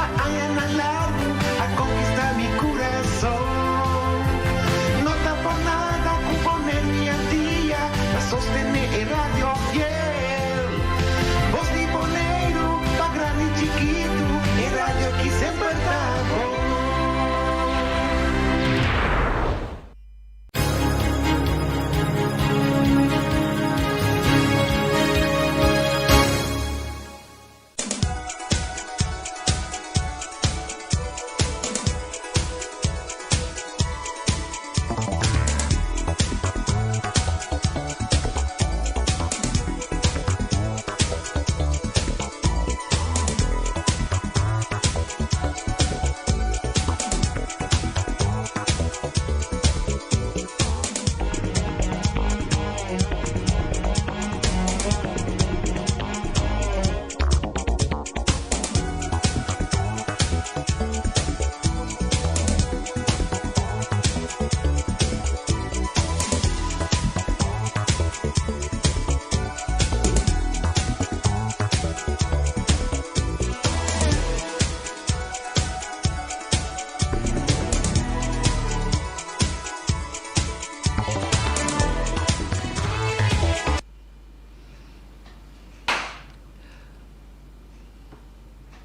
Pa añanan largu a konkistá mi kurason. No ta por nada ku Boneiru i Antia ta sostené e radio fiel. Bos di Boneiru pa grandi i chikitu, e radio aki semper ta bon.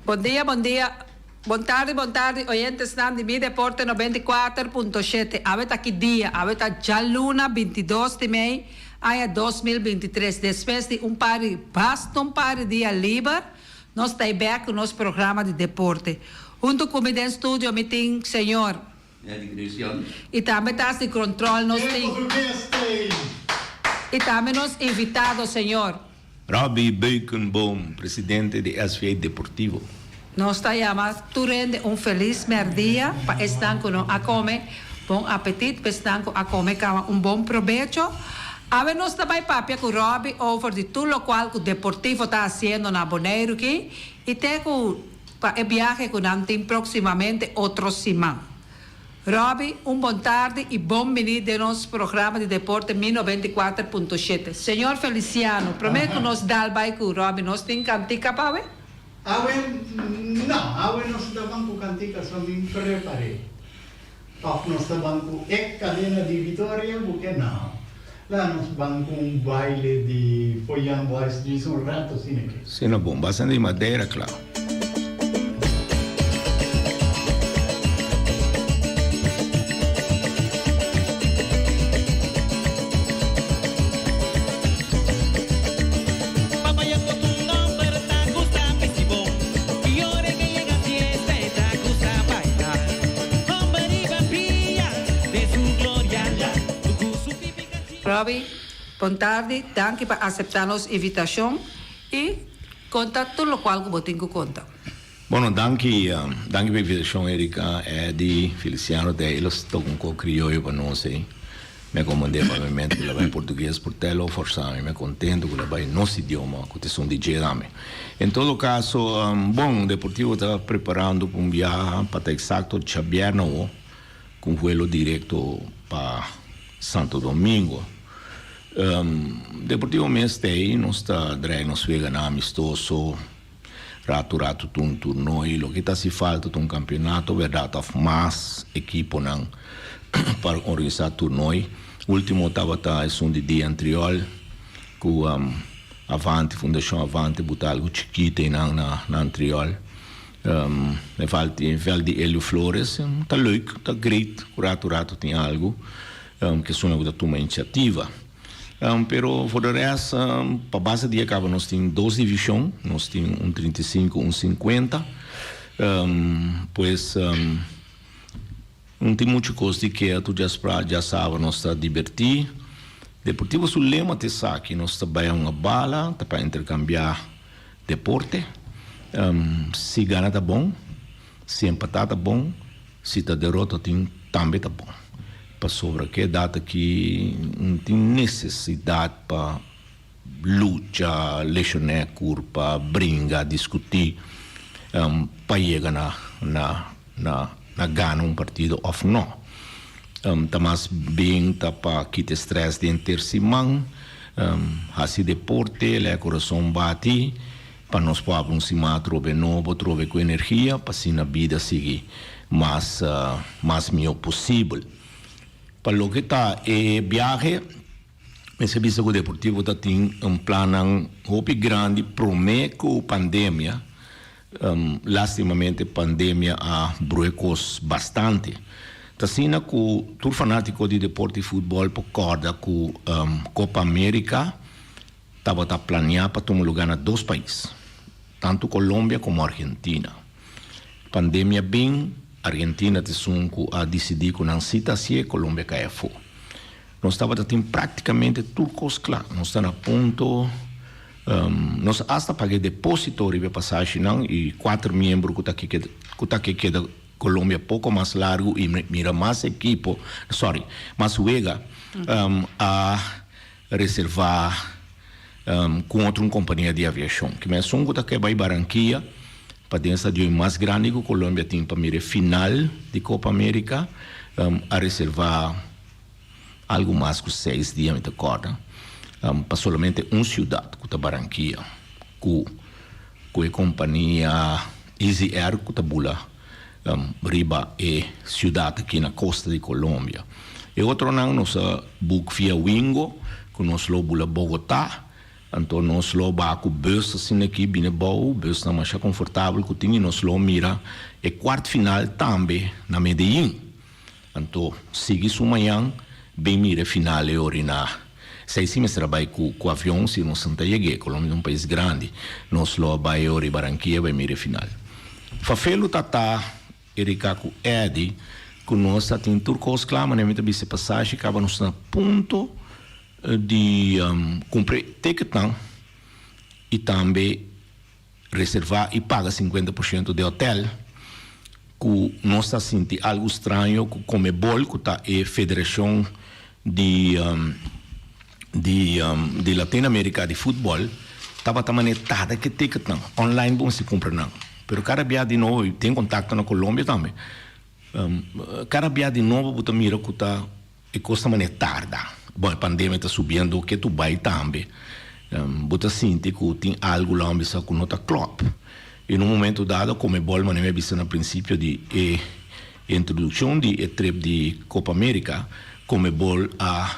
Bon dia, bon dia, bon tardi, bon tardi, oyentesnan di Mi Deporte 94.7. Awe ta ki dia? Awe ta djaluna 22 di mei aña 2023. Despues di un par di, basta un par di dia liber, nos ta e bek ku nos programa di deporte. Huntu ku mi den studio mi tin señor. Eddie Christian. Y tambe tas di control nos tin. Y tambe nos invitado señor. Robby Beukenboom, presidente di SV Deportivo. Nos ta yama tur hende un felis merdia pa esnan cu no a come, bon apetit pa esnan cu a come caba un bon probecho. Awe nos ta bay papia cu Robby over di tur locual cu Deportivo ta haciendo na Boneiru ki y te cu pa e biahe cu nan tin proximamente otro siman. Robby, un bon tardi y bon bini den nos programa di deporte Mi 94.7. Señor Feliciano, prome cu nos dal bay cu Robby nos tin cantica pa awe? Awe no, awe nos ta ban cu cantica so mi prepare. Of nos ta ban cu e cadena di Vitoria bu ke no. La nos ban cu un baile di For Young Boys djis un rato asina ke. Sina bon, basa di madera kla. Robby, bon tardi, danki pa aseptá nos invitashon i konta tur lokual ku bo tin ku konta. Bueno, danki, danki pa e invitashon Erika, Eddy, Feliciano, te ei los toka un kos krioyo pa nos ei. Mi a komand'é pa mi mente ku la bai portugues por tèl o forsá mi. Mi a kontento ku la bai nos idioma ku ta esun di dje tambe. En todo kaso, bon, Deportivo ta preparando pa un biaha, pa ta eksakto djabièrnè awo, ku un vuelo direkto pa Santo Domingo. Deportivo mes ta ei, nos ta drai nos weganan amistoso, ratu ratu ta un turnooi, loke ta hasi falta ta un kampionato bèrdat òf mas ekiponan pa organisá turnooi. Último tabata esun di Dia Antriol ku Avante, Fundashon Avante buta algu chikito einan na Antriol. E vèlt di Elio Flores ta leuk, ta great ku ratu ratu tin algu ku esunnan ku ta tuma inisiativa. Pero for de rest pa base di e kaba nos tin dos divishon, nos tin un 35, un 50. Pues no tin muchu kos di keda tur djasabra nos ta dibertí. Deportivo su lema ta esaki, nos ta bai a hunga bala, ta pa interkambiá deporte. Si gana ta bon, si empatá ta bon, si ta derota tin tambe ta bon. Pasobra ke edat aki no tin nesesidat pa lucha, leshoné kurpa, bringa, diskutí pa yega na na na gana un partido òf no. Ta mas bien ta pa kita e strès den ter siman, hasi deporte, lei kurason bati. pa nos por habri un siman atrobe nobo, atrobe ku energia pa asina bida sigui mas mas mihó posibel. Pa loke ta e biahe, mester bisa ku Deportivo ta tin un plannan hopi grandi promé ku pandemia. Lastimamente pandemia a brua e kos bastante. Ta asina ku tur fanátiko di deporte di futbòl por kòrda ku Copa America tabata planeá pa tuma lugá na dos pais, tantu Colombia komo Argentina. Pandemia bin, Argentina ta esun ku a disidí ku nan si ta hasié, Colombia kai afó. Nos tabata tin práktikamente tur kos kla. Nos ta na punto, nos asta paga e depósito riba e pasashinan i kuater miembro ku ta ku ta ke keda Colombia poko mas largu i mira mas ekipo, sorry, mas wega, a reservá ku otro un kompania di aviashon. Ki mesun ku ta ke bai Barranquilla pa den stadion mas grandi ku Colombia tin pa mira e final di Copa America, a reservá algu mas ku seis dia mi ta kòrda, pa solamente un siudat ku ta Barranquilla ku ku e kompania Easy Air ku ta bula riba e siudat aki na kosta di Colombia. E otronan nos a book via Wingo ku nos lo bula Bogotá, anto nos lo baha ku bus asina aki bini abou, busnan masha konfortabel ku tin i nos lo mira e kuart final tambe na Medellin. Anto sigui su mañan bin mira e final e ori na Esei si mester a bai ku ku avion si nos no ta yeg'é, Colombia ta un pais grandi, nos lo a bai e ori Barranquilla bai mira e final. Fafelu ta ta Erika ku Eddy ku nos ta tin tur kos kla manera mi ta bisa e pasashi kaba nos ta na punto di kumpra e ticketnan i tambe reservá i paga 50% di hotel, ku nos ta sinti algu straño ku Conmebol, ku ta e federashon di di di Latinoamerica di futbòl, tabata manera tarda ku e ticketnan. Online bo mester kumpra nan. Pero kada bia di nobo, i tin kontakto na Colombia tambe, kada bia di nobo bo ta mira ku ta E kos ta manera tarda. Bon, e pandemia ta subiendo ke tu bai tambe. Bo ta sinti ku tin algu lo bisa ku no ta klòp. I na un momento dado Comebol, manera mi a bisa na prinsipio di e introdukshon di e trip di Copa America, Comebol a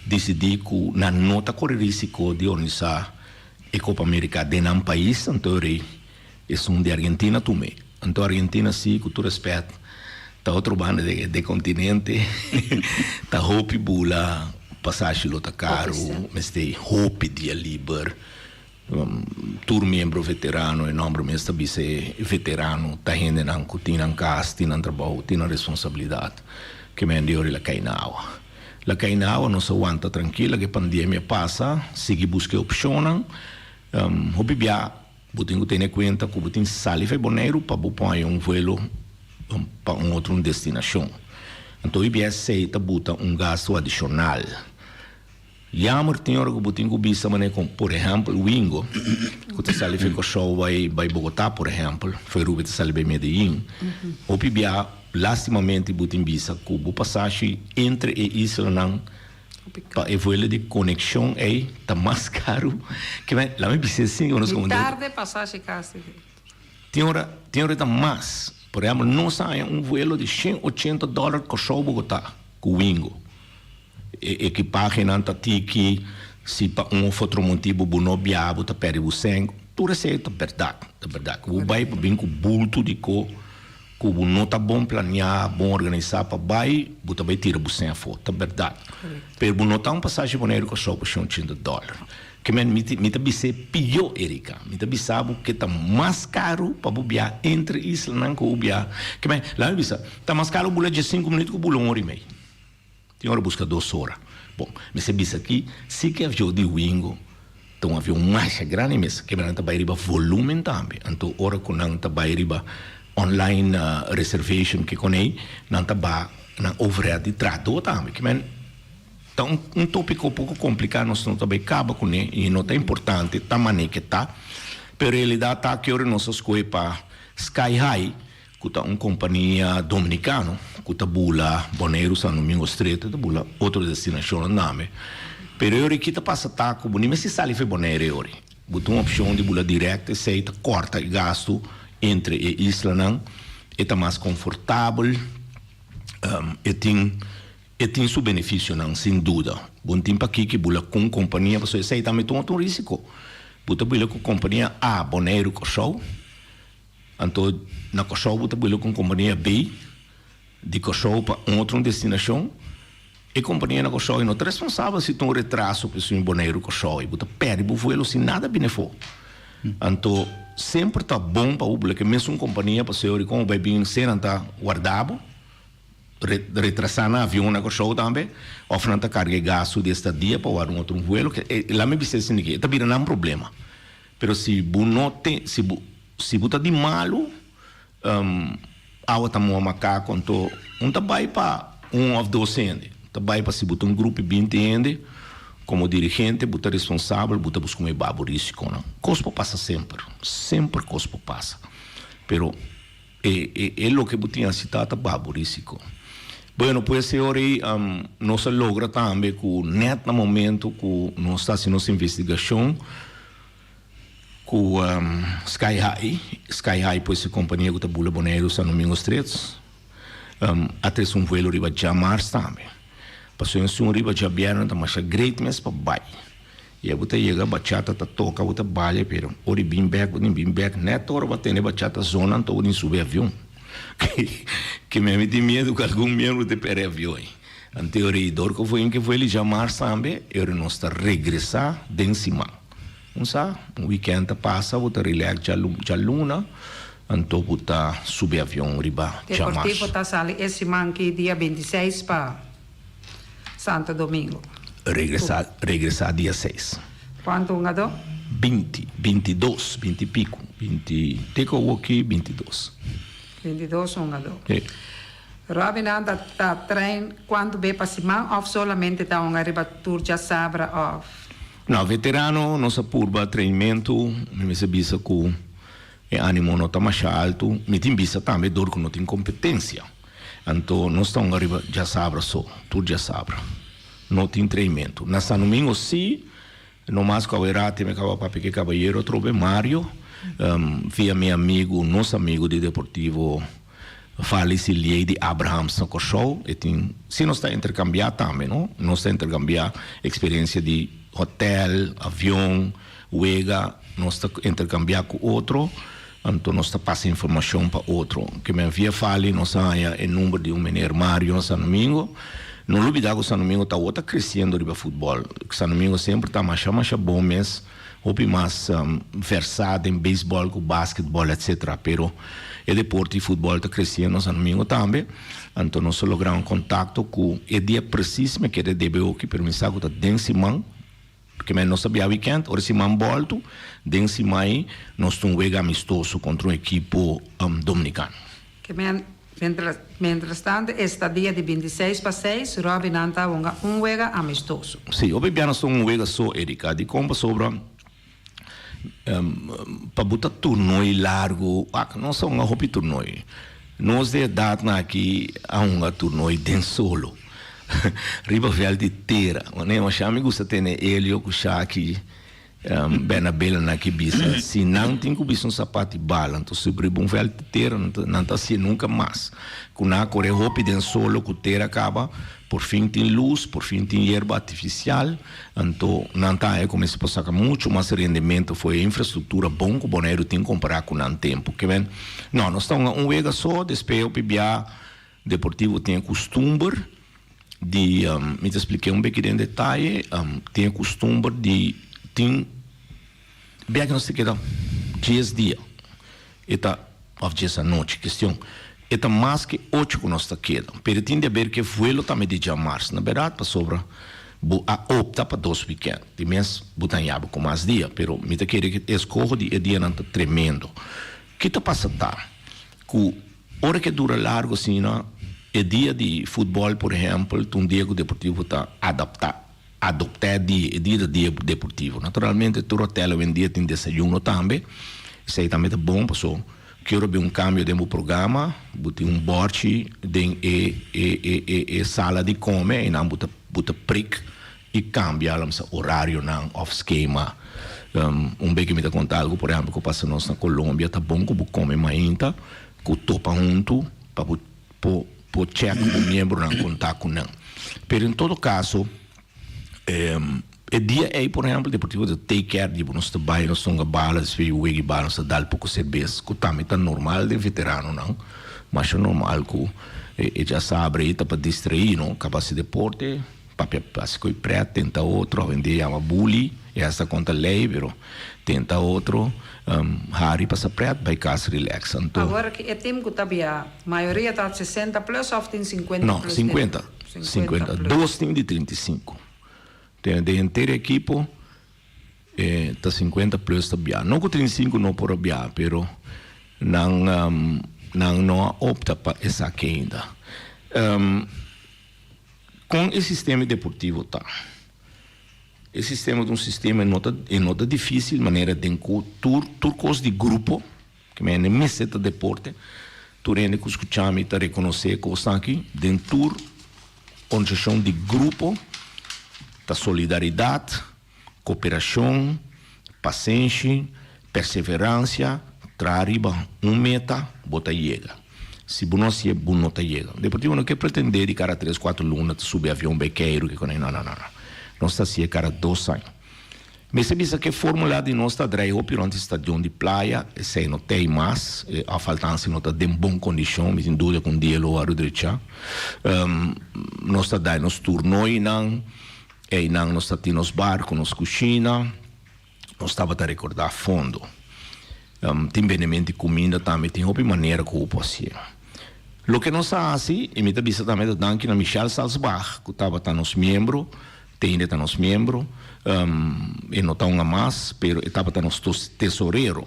disidí ku nan no ta kore risiko di organisá e Copa America den nan pais, anto rei Esun di Argentina tum'é. Anto Argentina si, ku tur respèt, ta otro banda de kontinente, ta hopi bula, pasashi lo ta karu, mester hopi dia liber. Tur miembro veterano, e nòmber mes ta bisa e veterano, ta hendenan ku tin nan kas, tin nan trabou, tin nan responsabilidat. Ke men di ora el a kai na awa. El a kai na awa, nos a wanta trankil, a ke pandemia pasa, sigui buska e opshonnan. Hopi bia Bo tin ku tene kuenta ku bo tin sali for Boneiru pa bo por haña un vuelo pa un otro un destinashon. Anto IBSC ta buta un gastu adishonal. Jammer tin ora ku bo tin ku bisa manera kon por ehèmpel Wingo ku ta sali for Kòrsou bai bai Bogotá por ehèmpel, for Aruba ta sali bai Medellin. Hopi bia lastimamente bo tin bisa ku bo pasashi entre e islanan Pa e vuelo di konekshon ei ta mas karu ke men laat mi bisa asin ku nos komo Di tarde pasashi kasi. Tin ora tin ora ta mas. Por ehèmpel nos a haña un vuelo di shen ochenta dòler Kòrsou Bogotá ku Wingo. E ekipahenan ta tiki si pa un òf otro motibu bo no biaha bo ta pèrdè bo sèn. Tur esei ta bèrdat ta bèrdat. Ku bo bai bo bin ku bultu di ko. Ku bo no ta bon planiá, bon organisá pa bai, bo ta bai tira bo sèn afó. Ta bèrdat. Pero bo no ta un pasashi Boneiru Kòrsou pa shen ochenta dòler. Ke men mi mi ta bis'é pió, Erika. Mi ta bisa bo ke ta mas karu pa bo biaha entre islanan ku bo biaha. Ke men, laga mi bisa, ta mas karu bula diesinku minüt ku bula un ora i mei. Tin ora buska dos ora. Bon, mester bisa aki, si ke avion di Wingo ta un avion masha grandi mes, ke nan ta bai riba volumen tambe. Anto ora ku nan ta bai riba online reservation ke konei, nan ta ba nan overhead di trahadó tambe. Ke men ta un un topiko poko kompliká, nos no ta bai kaba kuné i no ta importante ta manera ke ta. Pero realidat ta ke ora nos a skohe pa Sky High, ku ta un kompania dominikano ku ta bula Boneiru, San Domingo Stret, ta bula otro destinashonnan tambe. Pero e ora ki ta pasa ta ku bo ni mester sali for Boneiru e ora. Bo tin un opshon di bula dirèkt, esei ta kòrta e gastu entre e islanan, e ta mas konfortabel, e tin e tin su benefisionan sin duda. Bo no tin pakiki bula ku un kompania pasobra esei tambe ta un otro risiko. Bo ta bula ku kompania A, Boneiru, Kòrsou, anto na Kòrsou bo ta bula ku un kompania B di Kòrsou pa un otro destinashon. E kompania na Kòrsou e no ta responsabel si tin un retraso pa esun Boneiru Kòrsou i bo ta pèrdè bo vuelo sin nada bini afó. Anto semper ta bon pa bo bula ku e mesun kompania pasobra ora kon bo bai bin se nan ta warda bo, retrasá nan avion na Kòrsou tambe òf nan ta karga e gastu di estadia pa warda un otro vuelo. Lami bisa esei e ta bira nan problema. Pero si bo no tin si bo si bo ta di malu. Awa ta moa makaku anto un ta bai pa un of dos hende ta bai pa si bo ta un grupo di binti hende komo dirigente bo ta responsabel bo ta buska un e babo risikonan kos por pasa semper semper kos por pasa pero e e e loke bo tin hasi ta ta babo risiko bueno pues e ora ei nos a logra tambe ku nèt na momento ku nos ta hasi nos investigashon. Ku Sky High, Sky High pues e kompania ku ta bula Boneiru, San Domingo Straits, a trese un vuelo riba djamars tambe. Pasobra esun riba djabièrnè ta masha great mes pa bai. I bo ta yega bachata ta toka, bo ta balia pero ora i bin bèk bo tin bin bèk nèt ora bo a tene bachata zona anto bo tin subi avion. Ke mi a mi tin miedu ku algun miembro ta pèrdè avion ei. Anto ora i dor ku fu ke vuelo djamars tambe e ora nos ta regresá den siman. Un sa, un weekend ta pasa, bo ta relax djaluna, anto bo ta subi avion riba djamars. Deportivo ta sali e siman ki dia 26 pa Santo Domingo. Regresa, regresa dia seis. Kuantu hungadó? 20, 22, 20 i piku, 20, te ku awoki 22. 22 hungadó. E. Robin nan ta ta train kuantu be pa siman òf solamente ta hunga riba tur djasabra òf? No, veterano nos a purba trainmentu, mi mester bisa ku e animo no ta masha altu, mi tin bisa tambe dor ku no tin kompetensia. Anto nos ta hunga riba djasabra so, tur djasabra. No tin trainmentu. Na San Domingo si, no mas ku awe rati mi kaba papia ku e kabayero atrobe, Mario, via mi amigu, nos amigu di Deportivo. Vali Siliey di Abrahams na Kòrsou. E tin, si nos ta interkambiá tambe, no? Nos ta interkambiá eksperensia di hotèl, avion, wega, nos ta interkambiá ku otro, anto nos ta pasa informashon pa otro. Ke men via Vali nos a haña e number di un meneer Mario na San Domingo. No lubidá ku San Domingo ta awor ta kresiendo riba futbòl. San Domingo semper ta masha masha bon mes. Hopi mas versá den beisbòl ku basketbòl etcetera pero e deporte di futbòl ta kresiendo San Domingo tambe anto nos a logra un kontakto ku e dia presis mi kere debe oki pero mi sa ku ta den siman ke men nos ta bia wikènt ora siman bòltu den siman ei nos ta un wega amistoso kontra un ekipo dominikano. Ke men mientras mientras tanto estadia di 26 pa 6 Robinnan ta hunga un wega amistoso. Sí, hopi bia nos ta un wega so, Erika. Dikon? Pasobra pa bo ta turnoi largu, wak, nos a hunga hopi turnoi. Nos di edatnan aki a hunga turnoi den solo, riba vèlt di tera. Wanneer masha mi gusta tene Elio ku Shaki. Bernabé nan ki bisa, Si nan tin ku bisa un sapat di bala, anto si riba un vèlt di tera, nan ta hasié nunka mas. Ku nan a kore hopi den solo ku tera kaba, por fin tin lus, por fin tin yerba artifisial, anto nan ta haña ku mester por saka muchu mas rendimentu for e infrastruktura bon ku Boneiru tin kompará ku nan tempu. Ke men, no, nos ta hunga un wega so, despues hopi bia Deportivo tin e kustumber di, mi ta splik'é un beki den detaye, tin e kustumber di tin bia ku nos ta keda dies dia, e ta, òf dies anochi, kestion, e ta mas ke ocho ku nos ta keda, pero e tin di aber ku e vuelo tambe di djamars, na bèrdat, pasobra bo a opta pa dos wikènt, di mes bo ta haña bo ku mas dia, pero mi ta kere ku e eskoho di e dianan ta tremendo. Ki ta pasa ta ku. Ora ke dura largo asina, e dia di futbòl por ehèmpel ta un dia ku Deportivo ta adaptá, adoptá e dia, e dia ta dia deportivo. Naturalmente tur hotèl awendia tin desayuno tambe, esei tambe ta bon paso ki ora bin un kambio den bo programa, bo tin un bòrchi den e e e e e sala di kome, einan bo ta bo ta prik i kambia lamsa orarionan òf skema. Un bes ku mi ta konta algu, por ehèmpel, ku pasa nos na Colombia, ta bon ku bo kome mainta ku topa huntu pa bo por por chèk ku bo miembronan kontá ku nan. Pero en todo kaso, e dia ei, por ehèmpel, Deportivo ta take care di bo. Nos ta bai, nos ta hunga bala, despues di wega e bala nos ta dal poko serbes, ku tambe ta normal den veteranonan. Masha normal ku e djasabra ei ta pa distraí, no? Kaba hasi deporte. Papia hasi koe pret, tenta otro, awendia yama bully, e hasta konta lei, pero tenta otro, hari pasa pret, bai kas relax. Anto. Awor aki e team ku ta bia, mayoria ta sesenta plus of tin sinkuenta No, plus den? sinkuenta. Sinkuenta Sinkuenta. plus. Dos tin di 35. Den den henter ekipo e ta sinkuenta plus ta bia. No ku 35 no por a bia, pero nan nan no a opta pa esaki ainda. Kon e sistema deportivo ta? E sistema ta un sistema e no ta e no ta dificil manera den ku tur tur kos di grupo ke men hende mester ta deporte tur hende ku skucha mi ta rekonosé e kosnan aki den tur organisashon di grupo ta solidaridat Koperashon, pasenshi, perseveransia, traha riba un meta, bo ta yega. Si bo no hasié, bo no ta yega. Deportivo no ke pretendé di kada tres, kuater luna ta subi avion bai Keiru, ke konai. No, no, no, no. Nos ta hasié kada dos aña. Mester bisa ke formula di nos ta drai hopi rònt e stadion di Playa, esei no tei mas, e afaltansia no ta den bon kondishon, mi tin duda ku un dia lo wòrdu drechá. Nos ta dai nos turnoinan. Einan nos ta tin nos bar ku nos kushina. Nos tabata rekordá fondo. Tin bendement di kuminda tambe. Tin hopi manera ku bo por hasié. Loke nos a hasi, i mi ta bisa tambe ta danki na Michel Salsbach ku tabata nos miembro, te hende ta nos miembro, e no ta un mas, pero e tabata nos tesorero.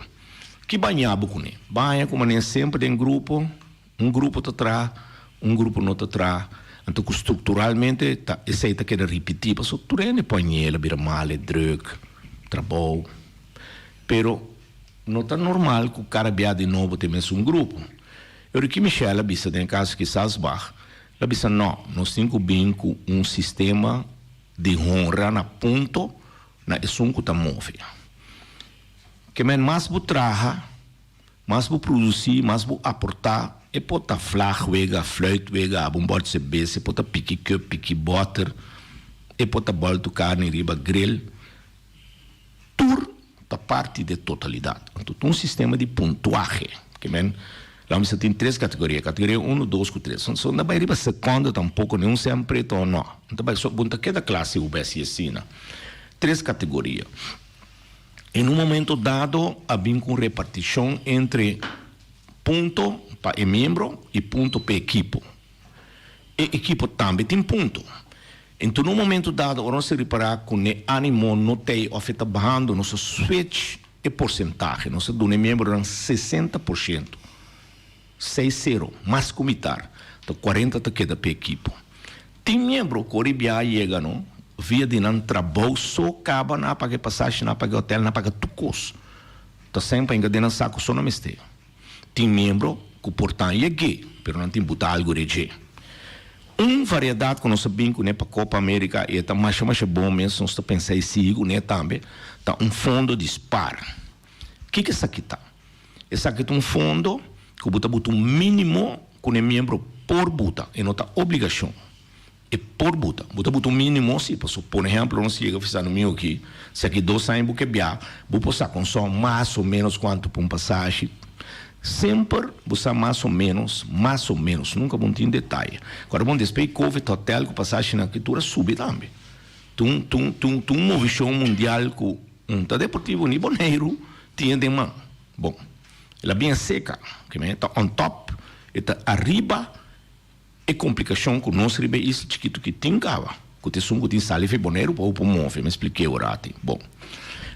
Ki baña bo kuné? Baña ku manera semper den grupo. Un grupo ta traha, un grupo no ta traha. Anto ku strukturalmente ta esei ta keda ripití pasobra tur hende por añela bira mal, drùk, trabou. Pero no ta normal ku kada bia di nobo ta e mesun grupo. E ora ki Michelle a bisa den e kaso ki Salsbach, el a bisa no, nos tin ku bin ku un sistema di honra na punto na esun ku ta move. Ke men mas bo traha. Mas bo produsí, mas bo aportá. E por ta vlag wega, fluit wega, abo un bòt sebes, e por ta piki cup, piki bòter, e por ta bòltu karni riba grill. Tur ta parti di e totalidat. Anto ta un sistema di puntuahe. Ke men, laga mi sa tin tres kategoria, kategoria unu, dos ku tres. So no ta bai riba sekondo tampoko, ni un sèn preto o no. No ta bai, so bo no ta keda kla si bo bai hasi asina. Tres kategoria. En un momento dado a bin cu un reparticion entre punto pa e miembro y punto p'e ekipo. E ekipo tambe tin punto. Enton un momento dado ora nos a ripara cu n'e animo no t'ey of e ta bahando nos a switch e porcentahe, nos a duna e miembronan 60%, seis sero, mas cu mitar, ta 40 ta keda p'e ekipo. Tin miembro ku ora e biaha yega no, via di nan trabou so kaba nan a paga e pasashi, nan a paga e hotel, nan a paga tur kos. Ta semper ainda den nan saku so nan mester. Tin miembro ku por tan yeg'é, pero nan tin buta algu den dje. Un variedat ku nos a bin kuné pa Copa America i e ta masha masha bon mes, nos ta pensa e sigui kuné tambe, ta un fondo di spar. Kiko esaki ta? Esaki ta un fondo ku bo ta buta un mínimo ku e miembro por buta, e no ta obligashon, e por buta. Bo ta buta un mínimo si, pasobra por ehèmpel nos yega fisa no miho aki, si aki dos aña bo ke bia, bo por sa kon son mas o ménos kuantu pa un pasashi. Semper bo sa mas o ménos, mas o ménos, nunka bo no tin detaye. Kòrda bon despues di covid hotèl ku pasashinan aki tur a subi tambe. Tin un tin un movishon mundial ku un ta deportivo ni Boneiru tin e den man. Bon, el a bien seca, ke men e ta on top, e ta ariba e complicacion cu nos riba e isla chikito ki tin caba, cu ta esun cu tin sali fe Boneiru pa por move, mi explique ora ati. Bon,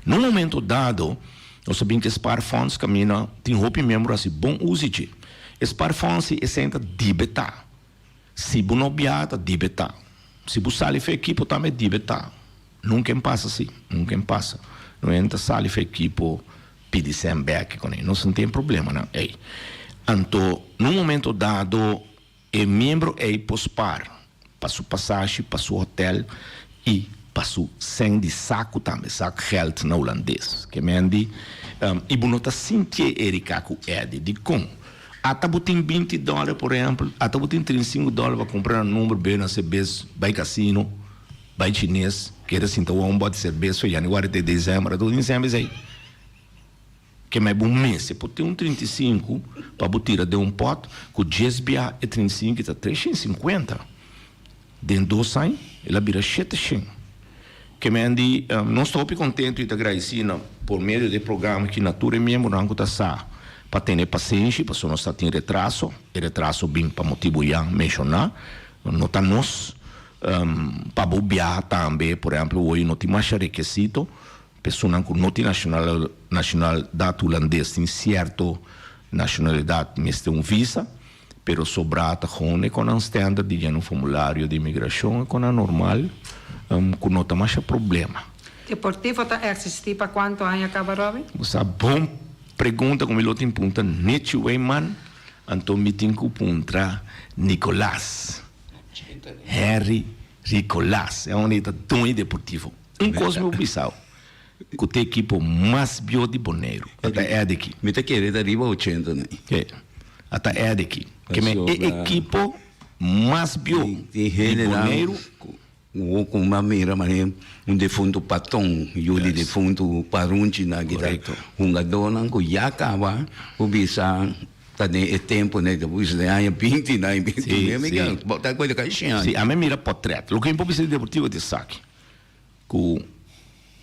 na un momento dado nos a bin cu e spaarfonds camina tin hopi miembro haci bon uso di dje. E spaarfonds si esey ta dibeta. Si bo no bia ta dibeta. Si bo sali fe ekipo tambe dibeta. Nunca en pasa si, nunca en pasa. No hende ta sali fe ekipo pidi sèn bèk kuné. Nos no tin problemanan ei. Anto na un momento dado e miembro ei por spar pa su pasashi, pa su hotel i. Pa su sèn di saku tambe, zakgeld na hulandes. Ke men di, I bo no ta sintié Erika ku Eddy. Dikon? Ata bo tin 20 dòler, por ehèmpel, ata bo tin 35 dòler pa kumpra na number beu na serbes, bai kasino, bai chines, keda sinta wou un bòt di serbes for yanüari te desèmber, ata bo tin sèn esei. Ke men bo mester por tin un 35 pa bo tira den un pòt ku djes bia e 35 ta 350. Den dos añ el a bira 700. Ke men di, Nos ta hopi kontentu i ta gradisí na por medio di e programa aki na tur e miembronan ku ta sa pa tene pasenshi pasobra nos ta tin retraso. E retraso bin pa motibu ya menshoná. No ta nos pa bo biaha tambe. Por ehèmpel, hoy no tin masha rekesito. Personanan ku no tin nashonaldat hulandes tin sierto nashonalidat mester un visa. Pero sobrá ta gewoon e konan standard di yena un formulario di imigrashon, e konan normal, ku no ta masha problema. Deportivo ta eksistí pa kuantu aña kaba, Robby? Bo sa bon pregunta ku mi lo tin punta Nechi Weyman, anto mi tin ku puntra Nicolas Henry Ricolas, e hòmber ei ta doño di Deportivo. Un kos mi por bisa bo, Ku ta ekipo mas bieu di Boneiru. A ta Ediki. Mi ta kere ta riba 80 nei. Ke. A ta Ediki. Ke men e ekipo mas bieu di Boneiru. Ku ku mi a mira manera un defuntu Paton, yu di defuntu Parunchi nan ki ta hungadónan ku ya kaba ku bisa ta den e tempu nei ta bisa den aña 20 nan Si, si. Ta kuenta kai shen aña. Si, ami a mira potrèt. Loke mi por bisa di Deportivo ta esaki. Ku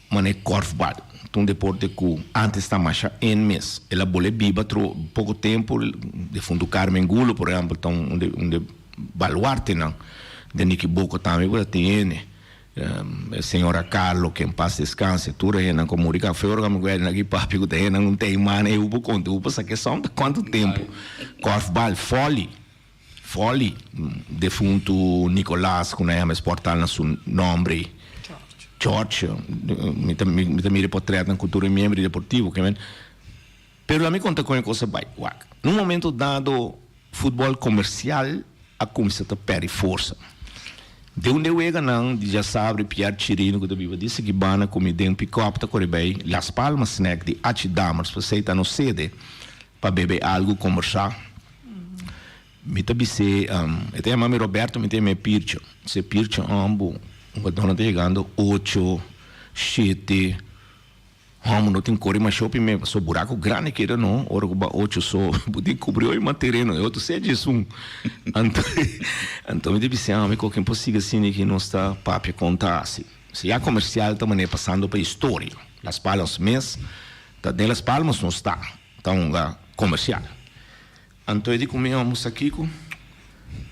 manera korfbal ta un deporte ku antes ta masha en mes. El a bole biba tro poko tempu. Defuntu Carmen Gulo por ehèmpel ta un de un de baluartenan den Nicky Boko tambe ku ta tin hende. E señora Carlo ke en pas deskanse. Tur e hendenan ku a muri kafé ora ku mi ku Edna aki papia ku ta hendenan un tei mana e hubo konta hubo sa ke son ta kuantu tempu. Korfbal, fòli. Folly, defuntu Nicolas ku na yama es portal na su nombre. George. Mi ta mi ta mira e potretnan ku tur e miembro di Deportivo ke men. Pero lami konta kon e kos a bai. Wak, na un momento dado futbòl komersial a kuminsá ta pèrdè forsa. Den un de weganan di djasabra Pierre Chirino ku ta biba di Sikibana ku mi den pikòp ta kore bai Las Palmas Snack di Achi Damers pasei ta nos sede pa bebe algu kombersá. Mi ta bis'é, e ta yama mi Roberto, mi ta yam'é Pircho. Bis'é, Pircho, hòmbu, un gadónan ta yegando ocho, shete. Hòmbu no tin kore masha hopi mes, pasobra buraku grandi keda no, ora ku ba ocho so, bo tin kubri hopi mas tereno, e otro sea djesun. Anto, anto mi ta bis'é, ami koke por sigui asina ki nos ta papia kon ta hasi. Si ya komersial ta manera pasando pa historia. Las Palmas mes, ta den Las Palmas nos ta, ta hunga komersial. Anto e di ku mi, Amo sa kiko?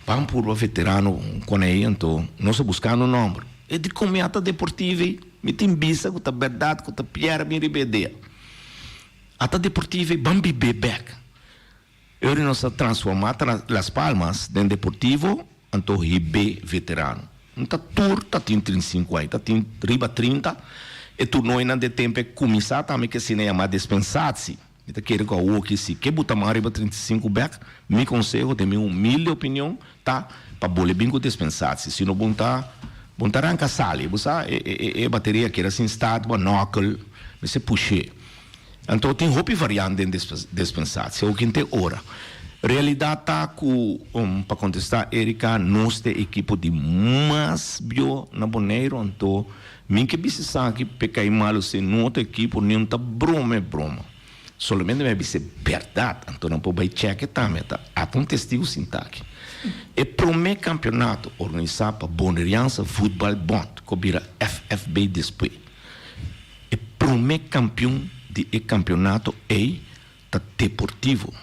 Ban purba veterano kon ei, anto nos a buskando un nòmber. E di ku mi, Ata Deportivo ei, mi tin bisa ku ta bèrdat ku ta Pierre bin riba e idea. Ata Deportivo ei, ban bib'é bèk. E ora nos a transformá Las Palmas den Deportivo, anto hib'é veterano. No ta tur ta tin 35 aña, ta tin riba 30. E turnoinan den tempu e kuminsá tambe ke asina yamá dispensatie. Mi ta kere ku awoki si ke bo ta man riba 35 bek, mi konseho, den mi humilde opinion, ta pa bole bin ku dispensatie. Si no bon ta bon ta ranka sali. Bo sa e e e bateria keda sin start, bo a nòkel, mester push'é. Anto tin hopi variant den dispensatie, awoki te ora. Realidat ta ku, pa kontestá Erika, nos ta e ekipo di mas bió na Boneiru, anto Mi ke bisa esaki p'e kai malu si no otro ekipo niun ta broma e broma. Solamente mi a bisa e bèrdat, anto nan por bai chèk e tambe, ta ata un testigu sinta aki. E promé kampionato organisá pa Bonerianse Voetbal Bond, ku a bira FFB despues. E promé kampion di e kampionato ei ta Deportivo.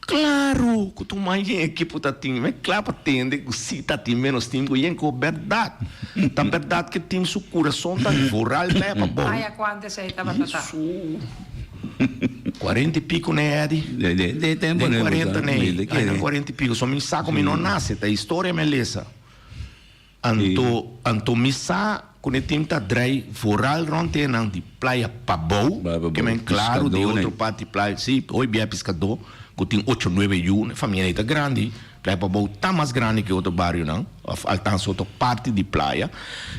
Klaru ku tur mas yen ekipo ta tin, mi kla pa tende ku si ta tin menos tim ku yen ku bèrdat. Ta bèrdat ku e tim su kurason ta voral bè pa bou. Aya kuantu esei tabata ta? Su kuarenta i piko ne Eddy. Den Den kuarenta ne, ay nan kuarenta i piko. So mi sa ku mi no nase, ta historia mi a lesa. Anto anto mi sa ku ne tim ta drai voral rònt e nan di playa pabou, ke men klaru di otro parti playa, si, hoy bia piskadó. ku tin ocho nuebe yu, e famia ei ta grandi. Playa Pabou ta mas grandi ku e otro barionan, òf altansa otro parti di playa.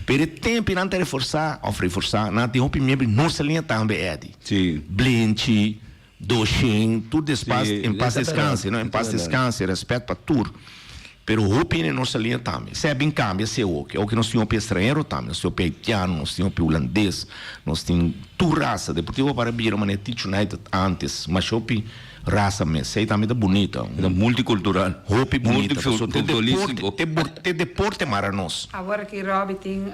Pero e tempu nan ta reforsá òf reforsá, nan tin hopi miembro di Norsaliña tambe, Eddy. Sí. Blenchi, Doshen, tur despas, Sí, en pas ta berdad, deskanse, no? En ta pas berdad. deskanse, rèspèt pa tur. Pero hopi hende nos salia tambe. Esei a bin kambia esei oki. Oki nos tin hopi estranhero tambe. Nos tin hopi haitiano, nos tin hopi hulandes, nos tin tur rasa. Deportivo a para bira manera Teach United antes. Masha hopi rasa mes. Esei tambe ta bunita. Ta multicultural. Hopi bunita. Pasobra te deporte, Multiculturístico. te bor, te deporte mara nos. Awor aki Robbie tin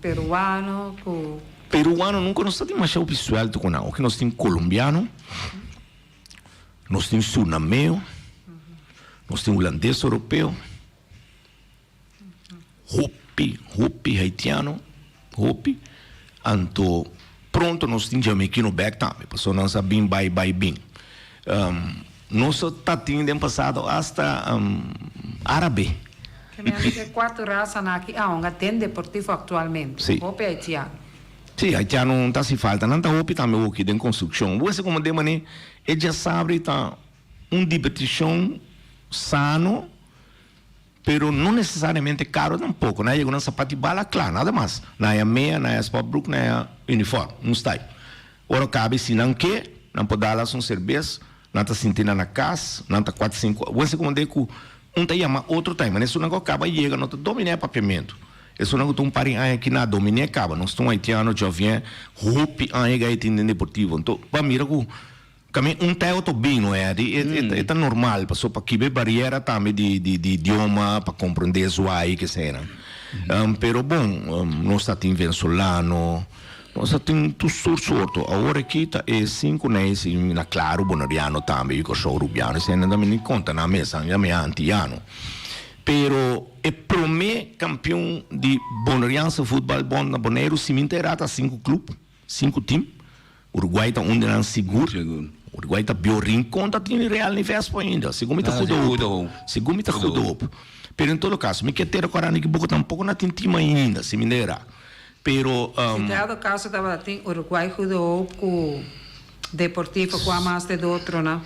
peruano ku. Peruano nunca nos ta tin masha hopi suelto ku nan. Oki nos tin colombiano. Nos tin Surnameo, nos tin Hulandes Europeo, hopi, hopi Haitiano, hopi. Anto pronto nos tin Jamaiquino bek tambe, pasobra nan sa bin bai bai bin. Nos ta tin den pasado hasta Arabe. Ke mi a di e cuatro rasanan aki a hunga den Deportivo actualmente. Sí. Hopi Haitiano. Sí, haitiano no ta hasi falta. Nan ta hopi tambe hoki den construccion. Bo hasi como den mane e djasabri ta un diberticion sano, pero no necesariamente caro tampoco. Nan a yega nan sapat di bala cla, nada mas. Nan haya mea, nan haya sportbroek, nan haya uniform, un style. Ora cabe si nan ke, nan por dal as un cerbes, nan ta sinti nan na cas, nan ta cuatro cinco. Bo hasi como den cu un ta yama otro ta yama. Esunnan cu a caba yega no ta domina e papiamento. Esunnan ku ta un par di aña aki na dominé kaba. Nos ta un haitiano Jovien hopi aña gai tin den Deportivo. Anto bo a mira ku kamin un ta e otro bin no Eddy. E ta normal paso pa kiba e bariera tambe di di idioma pa komprendé zwai kesenan. Pero bon nos ta tin venezolano, nos ta tin tur sorto. Awor aki ta e sinku neis i na klaro boneriano tambe i Kòrsou rubiano eseinan tambe ni konta nan mes nan yama e antiano. Pero e prome kampion di Boneriaanse Voetbal Bond na Boneiru si mi ta ta sinku club, sinku team. Uruguay ta un di nan sigur. Uruguay ta bio Rincon ta tin Real Nives po ainda. Segun mi ta Goede Hoop. Segun mi ta Goede Hoop. Pero en todo caso mi ke tera ku Arani Kibuko tampoco na tin team ainda si mi ta era. Pero. Si dado caso tabata tin Uruguay Goede Hoop ku Deportivo ku a mas de otro nan.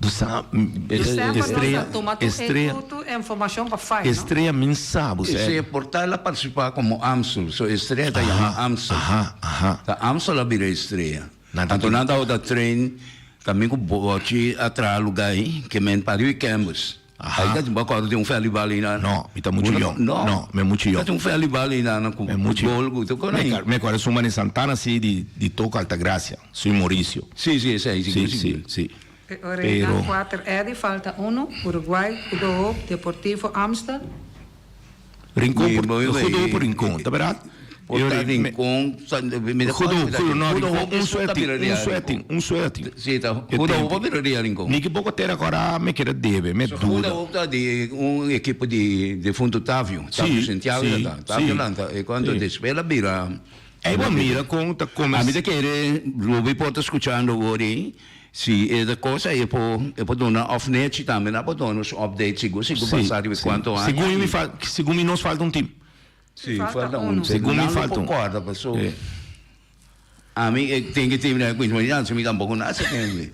Bo sa, Estrella, Estrella, Estrella min sa bo sa. Ese portal a participa como Amstel, so Estrella ta yama Amstel. Aha, aha. Ta Amstel a bira Estrella. Anto nan tabata train tambe cu bochi a traha luga ayi, ke men pariu e canvas. Aha. Ayi ta bo acorda tin un fèlibal ayi nan? No, mi ta muchu yong. No. No, mi muchu yong. Ta tin un fèlibal ayi nan cu gol cu tur con ayi. Mi acorda suma di Santana si di Toco Altagracia, su Mauricio. Si, si, esei, Si, si, si. E ora ei nan kuater Eddy falta unu, Uruguay, Goede Hoop, Deportivo Amstel. Rincon por Goede Hoop por Rincon, ta berdad? Por ta Rincon, Goede Hoop, Goede no, Rincon un suerte, un suerte, un suerte. Si, ta Goede Hoop a bira di Rincon. Ni ki poko tera ku ora mi keda debe, mi duda. Goede Hoop ta di un ekipo di defunto Tavio, Tavio Santiago ta, Tavio lanta, e kuanto despues el a bira. Ei bo mira kon ta kome. Ami ta kere Ruby por ta skuchando awor ei. Si e ta cosa e por e por duna of nechi tambe nan por duna nos update sigur sigur pasa riba cuanto aña. Segun mi fal segun mi nos falta un team. Si falta un. Segun mi falta un. Nan lo por corda paso ami e tin ki team nan cuminsa mi antes mi tampoco nace tende.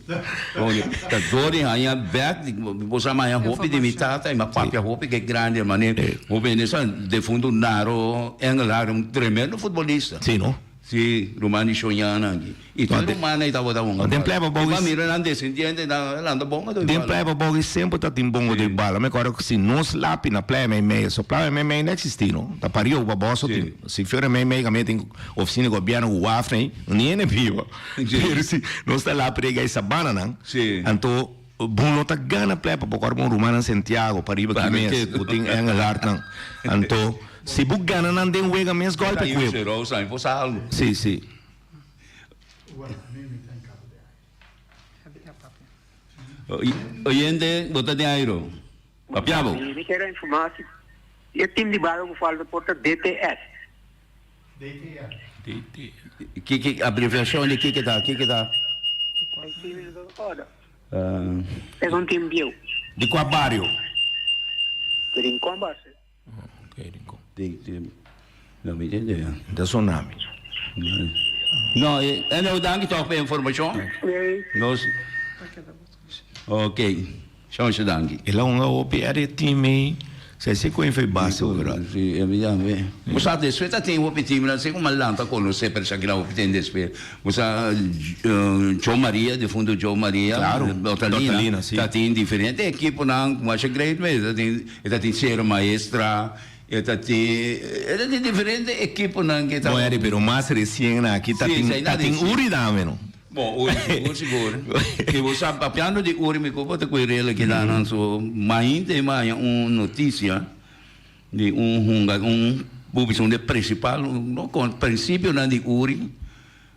Ta dor di haña bek bo sa maña hopi di mi tata y mi a papia hopi ke grandi mane hopi hende sa defunto Naro Engelhard un tremendo futbolista. Si no. Si, ruman di Shonyana aki. I tur rumannan ei tabata hunga Den bala. playa pa I pa mira nan desendiente nan lanta bonga doi Den bala. playa pa bogi semper ta tin bongo doi bala. Mi acorda cu si nos lapi na playa mei mei, so playa mei mei no existi no. Ta pariu pa boso tin. Si fiora mei mei camia tin oficina di gobierno cu waf nei, ni hende biba. Pero si nos ta lapi rega e sabananan, anto bo no ta gana playa pa bo acorda bon rumannan Santiago pariba ki mes cu tin Engelhard nan. Anto si bo gana nan den wega mes golpe cu e. Si, si. Oyente, bo ta den airo. Papia bo. Mi kier informa si e team di bario cu falta por ta DTS. Kiko abreviacion di kiko ta? Kiko ta? Es un team bieu. Di cua bario? Di Rincon base. Ok, Rincon. No mi ta idea. Ta sona mi. No, e no danki toch pa e informacion. Nos. Ok. Shon danki. El a hunga hopi e team ei. Sai si ku en base overal. Si, e mi tambe. Bo sa despues ta tin hopi team nan, si ku Malanta konosé pero esaki nan hopi tin despues. Bo sa Joe Maria, difunto Joe Maria, Claro, Dortalina, Dortalina, si. Ta tin diferente ekiponan masha great mes. Ta tin, e ta tin Sierra Maestra, e ta tin, e ta tin diferente ekiponan ke ta. Bon Eddie, pero mas resien nan aki ta Si, tin, esei ta nan tin resien. Uri tambe no. Bon, Uri sigur sigur. I bo sa, papiando di Uri, mi kopo ta koe rela keda nan so mainta e maya un notisia di un hunga, un bo bisa un di e prinsipal, no kon, prinsipionan di Uri,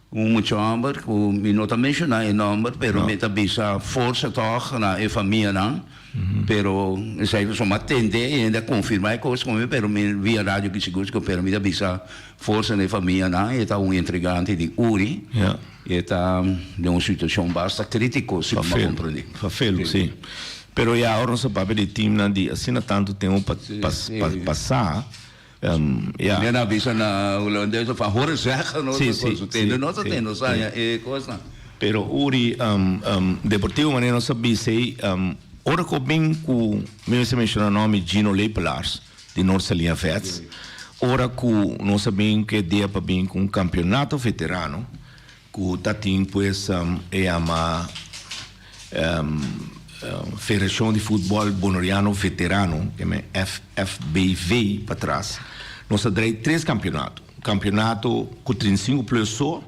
un mucha hòmber ku mi no ta menshoná e nòmber, pero mi ta bisa forsa tòg na e famianan, pero esei pasobra mi a tende e hende a konfirmá e kos ku mi, pero mi via radio ki sigur sigur, pero mi ta bisa Forsa na e famianan, e ta un entregante di Uri, e ta den un situacion basta critico, si mi a comprende. Fafelu, si. Pero ya ora nos a papia di teamnan di asina tanto tempo pa pasa, ya. Mi a bisa na Hulandes van horen zeggen nos ta con su tende, nos ta tende nos haña e cosnan. Pero Uri, Deportivo manera nos a bisa ei, ora cu bin cu, mi mester menciona nomi Gino Lepelaars, di Noord Saliña Vets, ora ku nos a bin ku e idea pa bin ku un kampeonato veterano ku ta tin pues e yama Federashon di Futbòl Boneriano Veterano, FFBV patras, nos a drei tres kampeonato, kampeonato ku 35 plus so,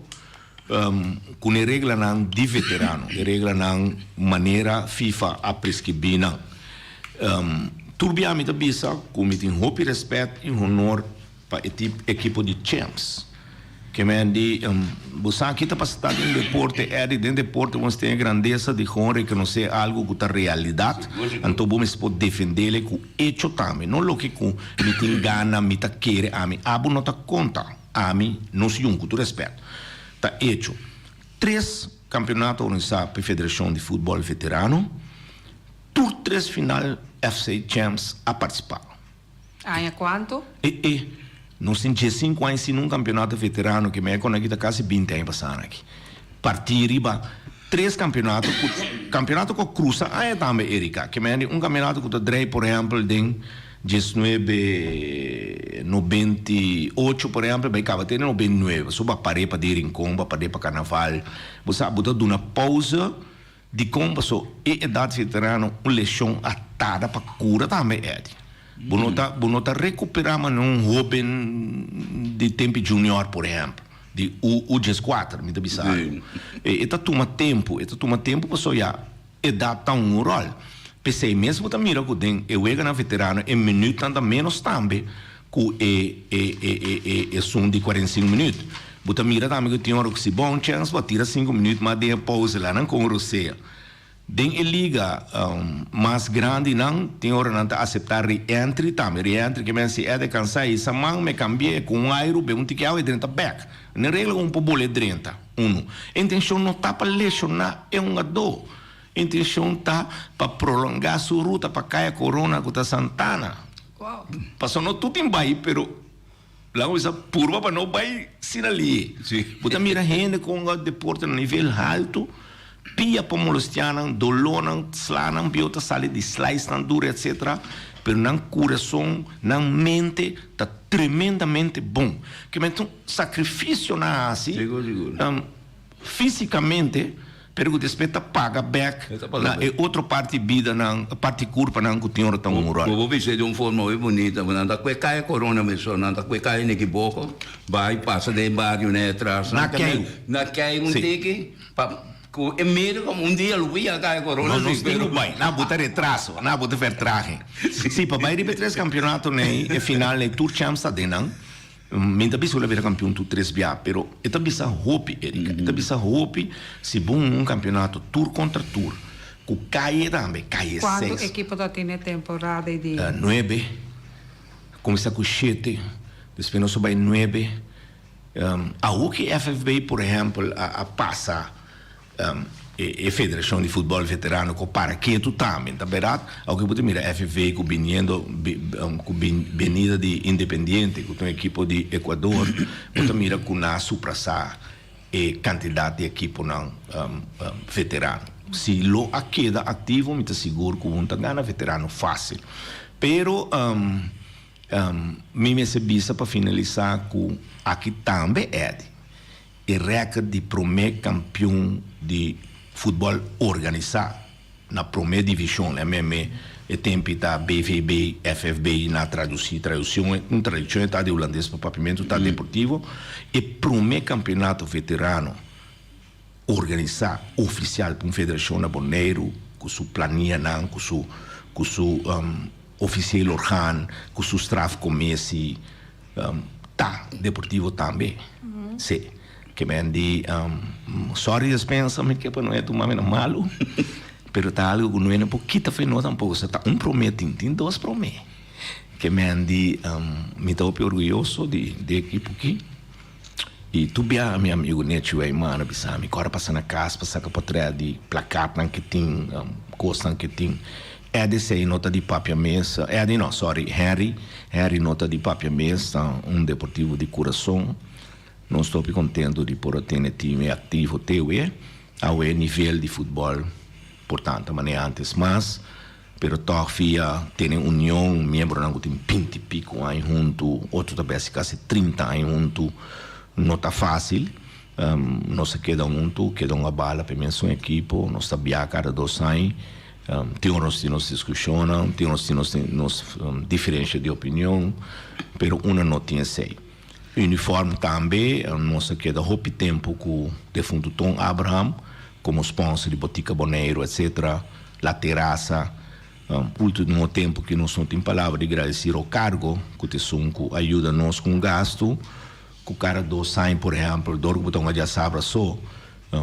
ku e reglanan di veterano, e reglanan manera FIFA a preskribí nan. Tur bia mi ta bisa ku mi tin hopi rèspèt i honor pa e ekipo di Champs. Ke men di, bo sa ki ta pasa ta den deporte, Eddie, den deporte bo mester tin e grandesa di gewoon rekonosé algu ku ta realidat, anto bo mester por defendele ku echo tambe, no loke ku mi tin gana, mi ta kere ami, abo no ta konta. Ami, nos yun, ku tur rèspèt, ta echo tres kampeonato organisá pa e Federashon di Futbòl Veterano. Tur tres final FC Champs a partisipá. Aña kuantu? E e, nos tin diesinku aña sin un kampeonato veterano, ke mei kon aki ta kasi binti aña pasá aki. Partí riba tres kampeonato ku kampeonato ku a krusa aña tambe, Erika. Ke mei un kampeonato ku ta drei, por ehèmpel, den 1998, por ehèmpel, bai kaba te den 99. Pasobra bo a par'é pa di Rincon, bo a par'é pa Karnaval. Bo sa, bo ta duna pouze Dikon paso e edat veterano un leshon a tarda pa kura tambe Eddy. Bo no ta bo no ta rekupera manera un hoben di tempi junior por ehempel di U U 14 mi ta bisa algo. E ta tuma tempu e ta tuma tempu paso ya edat ta un rol. P'esei mes bo ta mira ku den e weganan veterano e minütnan ta menos tambe ku e e e e e esun di 45 minüt. Bo ta mira tambe ku tin ora ku si bon chèns bo a tira sinku minüt mas den e pouze la nan kon rosea. Den e liga mas grandi nan tin ora nan ta aseptá re-entry tambe. Re-entry ke men si Eder kansá i sa man me kambi'é ku un airu be un tiki awa e drenta bèk. Den regla un por bole drenta unu. E intenshon no ta pa leshoná e hungadó. E intenshon ta pa prolongá su ruta pa Kaya Corona ku ta Santana. Pasobra no tur tin bai pero laga bisa purba pa no bai sin ali. Bo ta mira hende ku hunga deporte na nivel haltu, pia por molestia nan, dolónan, slanan bieu ta sali di slicenan duru etcetera, pero nan kurason, nan mente ta tremendamente bon. Ke men ta un sakrifisio nan a hasi físikamente. Pero ku despues ta paga bek na e otro parti bida nan, parti kurpa nan ku tin ora ta un ròl. Bo por bis'é di un forma hopi bunita, bo nan ta kue kaya Corona mesora, nan ta kue kaya Nikiboko, bai pasa den e bario nan atras. Na keiru. Na keiru un tiki, pa ku e mira komo un dia lo por yega kaya Corona. No, nos tin ku bai, nan bo ta retraso, nan bo ta vertraging. Si, pa bai riba e tres kampionato nei, e final nei tur champs ta den nan. Mi ta bisa ku el a bira kampion tur tres bia, pero e ta bisa hopi, Erika, e ta bisa hopi si bo hunga un kampionato tur kontra tur, ku kaye tambe, kaye Kuantu seis. ekipo ta tin e temporada di? Nuebe, kuminsá ku shete, despues nos a bai nuebe. Awo ki FFB por ehèmpel a pasa E federashon di futbòl veterano ku para ketu tambe ta bèrdat. Aunke bo ta mira FV ku biniendo ku benida di Independiente ku ta un ekipo di Ecuador, bo ta mira ku nan a suprasá e kantidat di ekiponan veterano. Si lo a keda aktivo mi ta sigur ku un ta gana veterano fásil. Pero mi mester bisa pa finalisá ku aki tambe Eddy e rèkert di promé kampion di futbòl organisá na promé divishon, MMA, e tempi ta BVB, FFB na tradusí, tradushon, un tradukshon e ta di hulandes pa papiamentu ta deportivo, e promé kampeonato veterano organisá ofisial pa un federashon na Boneiru ku su planianan, ku su ku su ofisiel orgaan, ku su strafkommissie. Ta deportivo tambe. Si. Ke men di, sorry despensa mi ke pa no e tuma mi na malu, pero ta algo ku no e por kita fe no tampoco. So ta un prome tin, tin dos prome. Ke men di, mi ta hopi orguyoso di di ekipo aki. I tur biaha mi amigu Nechi Weimar a bisa mi ku ora pasa na kas pa saka potrèt di plakatnan ke tin, kosnan ke tin. Eddie esei no ta di papia mes, Eddie no, sorry, Henry, Henry no ta di papia mes, ta un deportivo di kurason. Nos ta hopi kontentu di por a tene team e aktivo te awe. Awe nivel di futbòl por tantu manera antes mas. Pero tòg via tene union, miembronan ku tin binti piku aña huntu, otro ta besi kasi trinta aña huntu, no ta fásil. Nos a keda huntu, keda un abala pa e mesun ekipo, nos ta bia kada dos aña. Tin ora nos tin nos diskushonnan, tin ora nos tin nos nos diferensha di opinion, pero una no tin esei. Uniform tambe, nos a keda hopi tempu ku defuntu Ton Abraham komo sponsor di Botika Boneiru etcetera. La Terasa, ultimo tempu ki nos no tin palabra di gradisí Rocargo ku ta esun ku a yuda nos ku un gastu ku kada dos aña por ehèmpel dor ku bo ta un djasabra so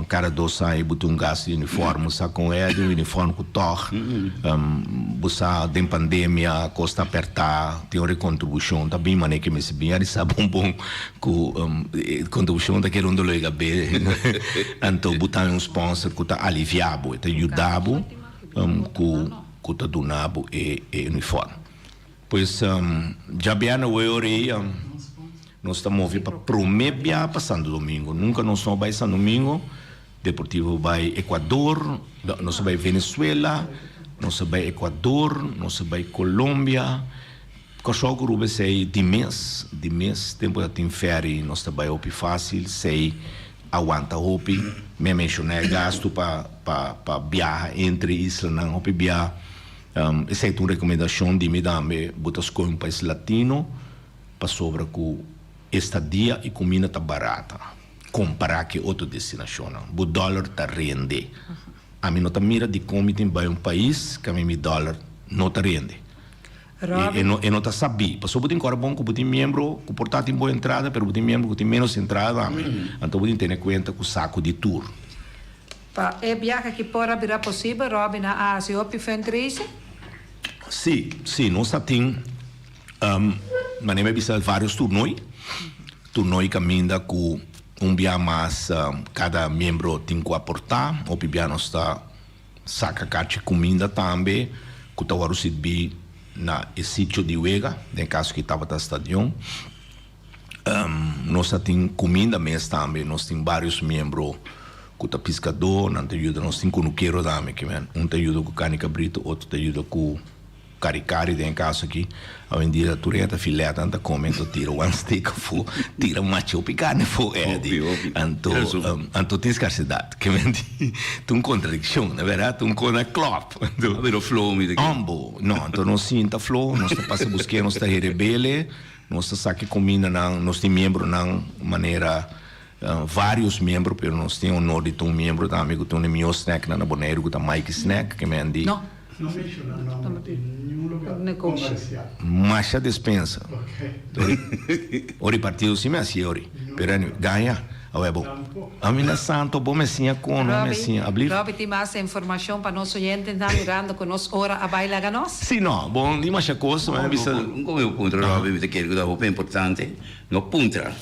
kada dos aña bo tin un gastu di uniform bo sa kon e di un uniform ku tòg bo sa den pandemia kos ta apertá tin ora e kontribushon ta bin manera ke mester bin a risa bon bon ku e kontribushon ta kere un dolor di kabes anto bo ta un sponsor ku ta aliviá bo e ta yuda bo ku ku ta duna bo e e uniform pues djabièrnè awor ei nos ta move pa promé bia pa Santo Domingo nunka nos no bai Santo Domingo Deportivo bai Ecuador nos a bai Venezuela nos a bai Ecuador nos a bai Colombia. Kòrsou ku Aruba esei di mes, di mes tempu ta tin ferry nos ta bai hopi fásil, sei a wanta hopi, mi a menshoná e gastu pa pa pa biaha entre islanan hopi bia, esei ta un rekomendashon di mi tambe, bo ta skohe un pais latino pasobra ku estadia i kuminda ta barata kompará ku e otro destinashonnan, bo dòler ta rende, ami no ta mira dikon mi tin bai un pais ku ami mi dòler no ta rende. Robin. E no e no ta sabí. Pasobra bo tin kòrda bon ku bo tin miembro ku por ta tin bon entrada, pero bo tin miembro ku tin ménos entrada tambe. Anto bo tin tene kuenta ku saku di tur. Pa e biahe aki por a bira posibel, Robin a hasi hopi fundraising? Sí, sí, nos ta tin, manera mi a bisa, vários turnoi. Turnoi kaminda ku un bia mas kada miembro tin ku aportá. Hopi bia nos ta. Saka kachi kuminda tambe ku ta wòrdu sirbi na e sitio di wega, den kaso ki tabata stadion. Nos a tin kuminda mes tambe, nos tin barios miembro ku ta piskadó, nan ta yuda, nos tin kunukero tambe, un ta yuda ku karni kabritu, otro ta yuda ku. Kari kari den e kaso aki, awendia tur hende ta filet nan ta come anto tira one steak afo, tira machi hopi carne afo Eddie. Hopi, hopi. Anto, Tira su. anto tin scarsedad. Ke men di, ta un contradiccion, na berdad, ta un cona klop. Anto, A bira flow mi ta kere. Ambo, no, anto nos sinta flow, nos ta pasa busk'é, nos ta herebele, nos ta saka e comindanan, nos tin miembronan manera varios miembro, pero nos tin honor di ta un miembro tambe cu ta un di mihor snacknan na Boneiru cu ta Mikey Snack, ke men di. No. No menciona nomber di ningun lugar comercial. Masha despensa. Ora e partido si mi haci ori. Pero anyway, gaña. Awe bo. Ami na santo bo me siña con no me siña. Ablief? Robbie tin mas informacion pa nos oyentenan mirando cu nos ora a bay laga nos? Si no, bo no tin masha cos, mi a bisa. Un come bo puntra Robbie, mi ta kere cu ta hopi importante. No puntra.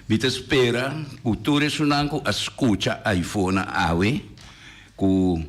Mi ta spera cu tur esunnan cu a scucha iPhone awe cu.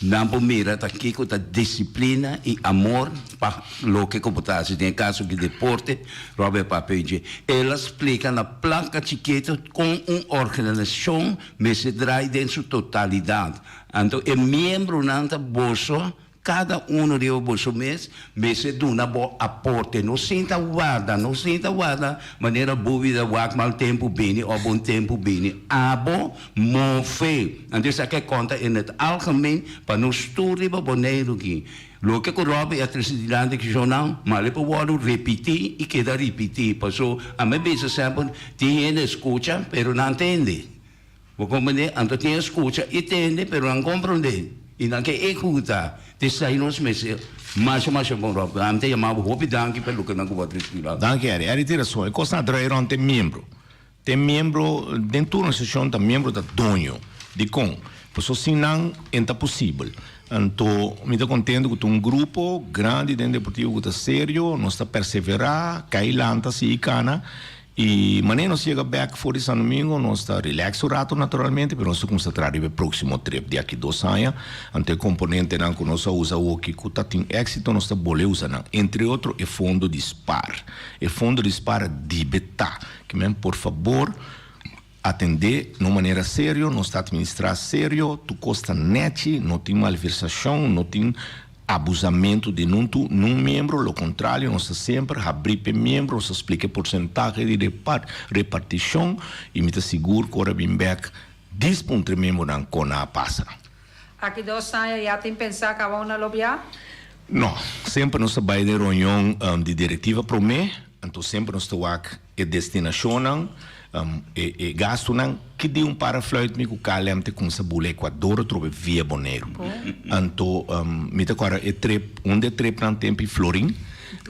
Nan por mira ta kiko ta disiplina i amor pa loke ku bo ta hasi. Den e kaso di deporte, Robert papia dje. El a splika na plaka chikitu kon un organisashon mester drai den su totalidat. Anto e miembronan ta boso Kada uno riba boso mes mester duna bo aporte. No sinta warda, no sinta warda manera bo bida wak mal tempu bini of bon tempu bini. Abo move. Anto esaki a konta in het algemeen pa nos tur riba Boneiru aki. Loke ku Robby a trese dilanti ki shownan, male por wòrdu repití i keda ripití. Paso ami a bisa semper tin hende skucha pero nan tende. Bo komprendé? Anto tin e skucha i tende, pero nan komprendé i nan ke ehekutá. T'esei nos mester masha masha bon ròp. Ami ta yama bo hopi danki pa loke nan ku bo a trese dilanti. Danki Harry. Harry tin rason. E kosnan a drai rònt e miembro. Te miembro, den tur organisashon ta miembro ta doño. Dikon? Pasobra sin nan e ta posibel. Anto mi ta kontento ku ta un grupo grandi den Deportivo ku ta serio, nos ta perseverá, kai lanta sigui kana. I manera nos yega bek for di San Domingo nos ta relax un rato naturalmente pero nos ta cuminsa traha riba e proximo trip di aki dos aña. Anto e componentenan cu nos a usa awoki cu ta tin exito nos ta bole usa nan. Entre otro e fondo di spaar. E fondo di spaar a dibe ta. Ke men por fabor atende na un manera serio, nos ta administra serio, tur cos ta nechi, no tin malversacion, no tin Abusamentu di nun tu nun miembro, lo kontrario nos ta semper habrí p'e miembro, nos ta splika e porsentahe di repartishon i mi ta sigur ku ora bin bèk dis puntra e miembronan kon a pasa. Aki dos aña ya tin pensá kaba una lo bia? No, semper nos ta bai den reunion di direktiva promé, anto semper nos ta wak e destinashonnan, e gastunan, ki di un para fluit mi ku KLM ta kumsa bula Ecuador atrobe via Boneiru. Anto mi ta kòrda e trip, un di e tripnan tempi florin,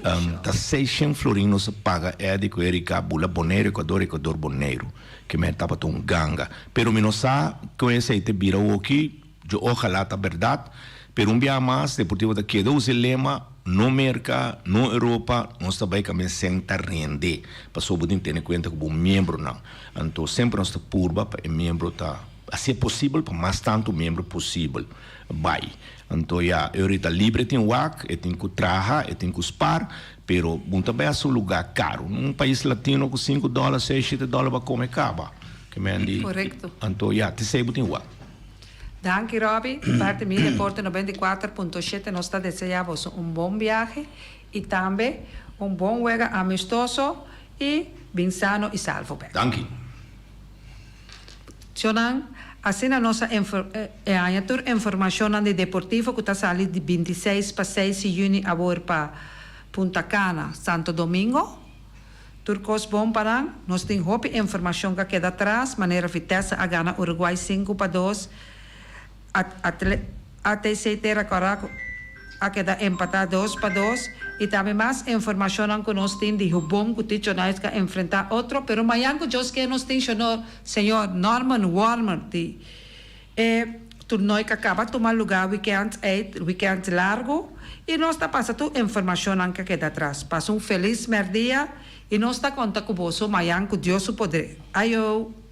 ta seishen florin nos a paga Eddy ku Erika bula Boneiru Ecuador, Ecuador Boneiru. Ke men tabata un ganga. Pero mi no sa kon esei ta bira awoki. Yo ojalá ta berdad, pero un biaha mas Deportivo ta keda usa e lema, no Merca, no Europa, nos ta bay caminda sen ta rende, pasobra bo tin tene cuenta cu bo miembronan. Anto semper nos ta purba pa e miembro ta haci e posibel pa mas tanto miembro posibel bay. Anto ya, Eury ta libre tin wak, e tin cu traha, e tin cu spaar, pero bo no ta bay haci un lugar caro. Un pais latino cu cinco dollar, seis, shete dollar bo a come caba. Ke men di, Correcto. Anto ya, t'esey bo tin wak. Danki Robby, di parti mi Deporte 94.7 nos ta desea boso un bon biahe y tambe un bon wega amistoso y bin sano y salvo bek. Danki. Cionan, asina nos a haña tur informacionnan di Deportivo cu ta sali di 26 pa 6 di juni awor pa Punta Cana, Santo Domingo. Tur kos bon pa nan. Nos tin hopi informashon ku a keda atras, manera Vitesse a gana Uruguay 5-2, ATC Tera Kòrá a keda empatá 2-2 i tambe mas informashonnan ku nos tin di Hubom ku Ticho Knights a enfrentá otro. Pero mayan ku Dios ke nos tin señor Norman Warmer di E toernooi ka kaba tuma lugá wikènt ei, wikènt largu, i nos ta pasa tur informashonnan ka keda atras. Pasa un felis mèrdia i nos ta konta ku boso mayan ku Dios su poder. Ayo!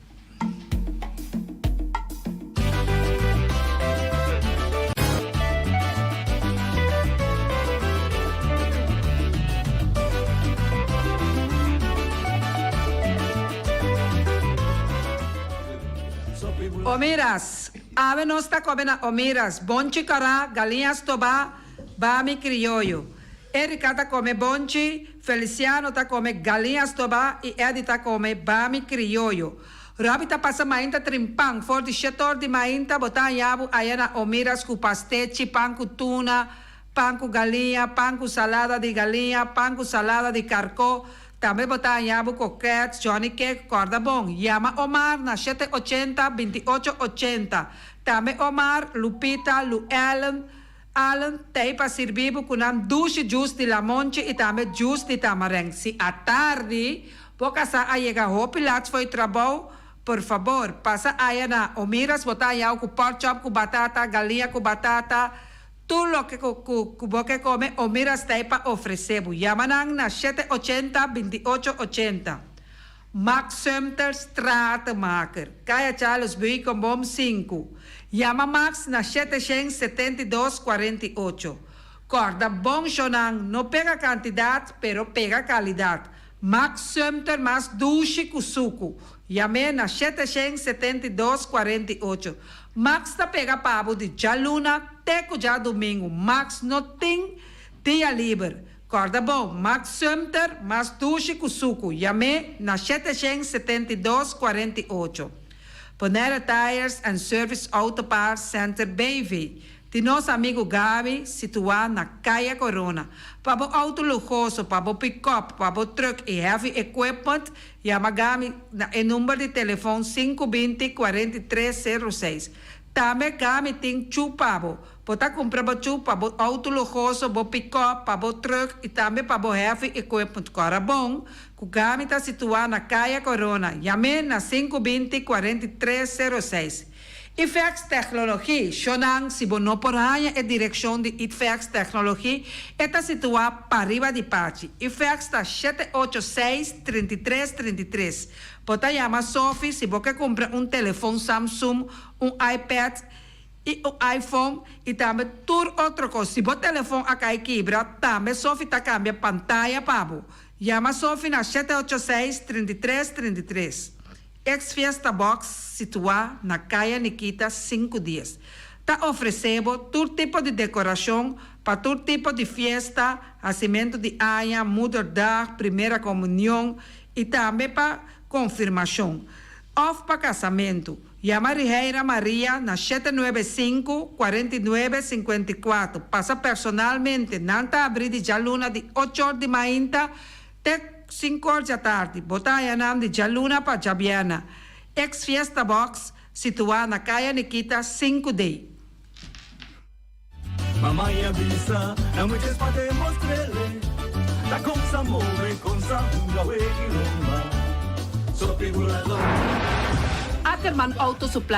Omiras, Awe nos ta come na Omiras, bonchi kara, galiña stobá, bami krioyo. Erika ta come bonchi, Feliciano ta come galiña stobá i Eddy ta come bami krioyo. Robbie ta pasa mainta trimpan, for di shetor di mainta bo ta haña bo aya na Omiras ku pastechi, pan ku tuna, pan ku galiña, pan ku salada di galiña, pan ku salada di karkó, Tambe bo ta haña bo kokets, Johnny Cake, kòrda bon, yama Omar na shete ochenta, binti ocho ochenta. Tambe Omar, Lupita, Lu Ellen, Allen, t'ei pa sirbi bo ku nan dushi djus di lamonchi i tambe djus di tamarèn. Si atardi bo kasá a yega hopi lats fo'i trabou, por fabor, pasa aya na Omiras, bo ta haña ku pork chop ku batata, galiña ku batata, Tur loke ku ku bo ke kome o mira stei pa ofresé bo. Yama nan na shete ochenta, 28 80. Max Sumter Stratenmaker, Kaya Charles Beukenboom sinku. Yama Max na 772 48. Kòrda bon shonnan, no pega kantidat, pero pega kalidat. Max Sumter mas dushi ku suku. Yam'é na 772 48. Max ta pega pa bo di djaluna te ku djadumingu. Max no tin dia liber. Kòrda bon, Max Sumter mas dushi ku suku. Yam'é na 772 48. Bonaire Tires and Service Auto Parts Center BV. Di nos amigu Gaby, situá na Kaya Corona. Pa bo outo luhoso, pa bo pick-up, pa bo truck i heavy equipment, yama Gaby na e number di telefon 5 20 43 06. Tambe Gaby tin chu pa bo. Bo ta kumpra bo chu pa bo outo luhoso, bo pick-up, pa bo truck i tambe pa bo heavy equipment. Kòrda bon ku Gaby ta situá na Kaya Corona. Yam'é na 5 20 43 06. IFEX Technologie, Shonnan, si bo no por haña e direkshon di IFEX Technologie, e ta situá pariba di Pachi. IFEX ta 786 33 33. Bo ta yama Sophie si bo ke kumpra un telefòn Samsung, un iPad i un iPhone i tambe tur otro kos. Si bo telefòn a kai kibra, tambe Sophie ta kambia pantaya pa bo. Yama Sophie na 786 33 33. Ex Fiesta Box situá na Kaya Nikita 5 10. Ta ofresé bo tur tipo di dekorashon pa tur tipo di fiesta, hasimentu di aña, moederdag, primera komunion i tambe pa konfirmashon òf pa kasamentu. Yama Riheira Maria na 795 49 54. Pasa personalmente, nan ta habrí di djaluna di 8 or di mainta te 5 or di atardi. Bo ta haña nan di djaluna pa djabièrnè. Ex Fiesta Box, situá na Kaya Nikita 5D. Mama a bisa, na muchas pa demostrarle la cosa move con sa hunga lomba. So figura Ackerman Auto Supply.